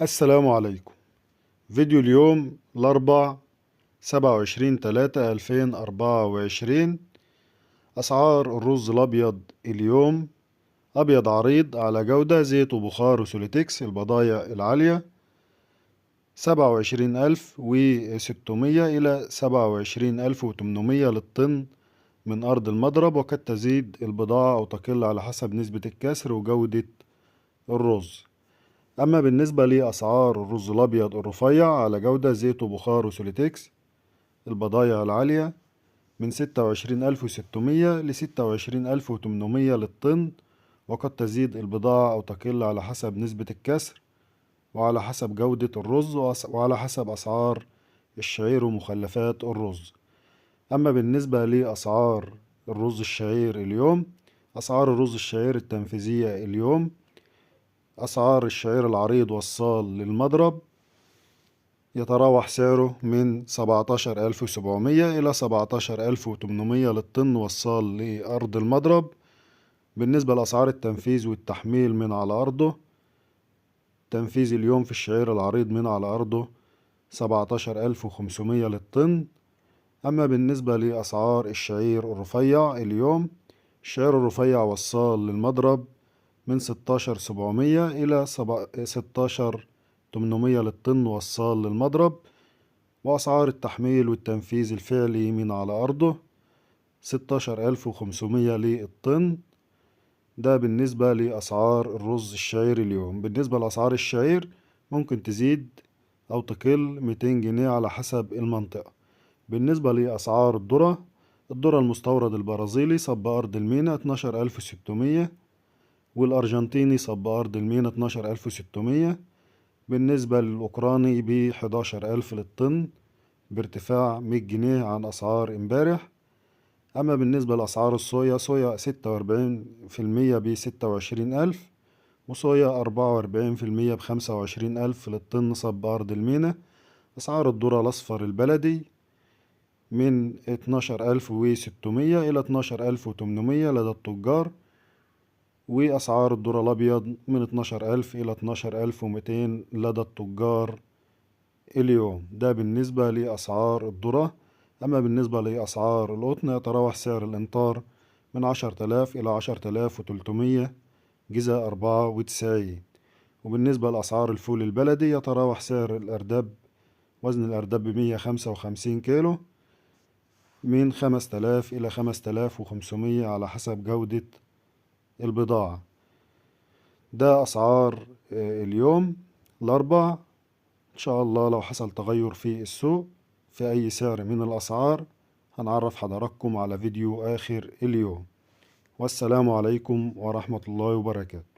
السلام عليكم. فيديو اليوم الأربع 27/3/2024. أسعار الرز الأبيض اليوم: أبيض عريض على جودة، زيت وبخار وسوليتكس، البضايع العالية 27600 إلى 27800 للطن من أرض المضرب، وقد تزيد البضاعة أو تقل على حسب نسبة الكسر وجودة الرز. أما بالنسبة لأسعار الرز الأبيض الرفيع على جودة، زيت وبخار وسوليتكس، البضايع العالية من 26600 ل26800 للطن، وقد تزيد البضاعة أو تقل على حسب نسبة الكسر وعلى حسب جودة الرز وعلى حسب أسعار الشعير ومخلفات الرز. أما بالنسبة لأسعار الرز الشعير اليوم، أسعار الرز الشعير التنفيذية اليوم، أسعار الشعير العريض والصال للمضرب يتراوح سعره من 17700 إلى 17800 للطن والصال لأرض المضرب. بالنسبة لأسعار التنفيذ والتحميل من على أرضه، تنفيذ اليوم في الشعير العريض من على أرضه 17500 للطن. أما بالنسبة لأسعار الشعير الرفيع اليوم، الشعير الرفيع والصال للمضرب من 16700 إلى 16800 للطن والصال للمضرب، وأسعار التحميل والتنفيذ الفعلي من على أرضه 16500 للطن. ده بالنسبة لأسعار الرز الشعير اليوم. بالنسبة لأسعار الشعير ممكن تزيد أو تقل 200 جنيه على حسب المنطقة. بالنسبة لأسعار الذرة، الذرة المستورد البرازيلي صب أرض المينا 12600، والأرجنتيني صب أرض المينا 12600. بالنسبة للأوكراني ب11000 للطن بارتفاع 100 جنيه عن أسعار امبارح. أما بالنسبة لأسعار الصويا، صويا 46% ب26000، وصويا 44% ب25000 للطن صب أرض المينا. أسعار الذرة الأصفر البلدي من 12600 إلى 12800 لدى التجار، وأسعار الذرة الأبيض من 12000 إلى 12200 لدى التجار اليوم. ده بالنسبة لأسعار الذرة. أما بالنسبة لأسعار القطن، يتراوح سعر الإنطار من 10000 إلى 10300 جزء 94. وبالنسبة لأسعار الفول البلدي، يتراوح سعر الأرداب، وزن الأرداب ب155 كيلو، من 5000 إلى 5500 على حسب جودة البضاعة. ده أسعار اليوم الأربع. إن شاء الله لو حصل تغير في السوق في أي سعر من الأسعار هنعرف حضراتكم على فيديو آخر اليوم. والسلام عليكم ورحمة الله وبركاته.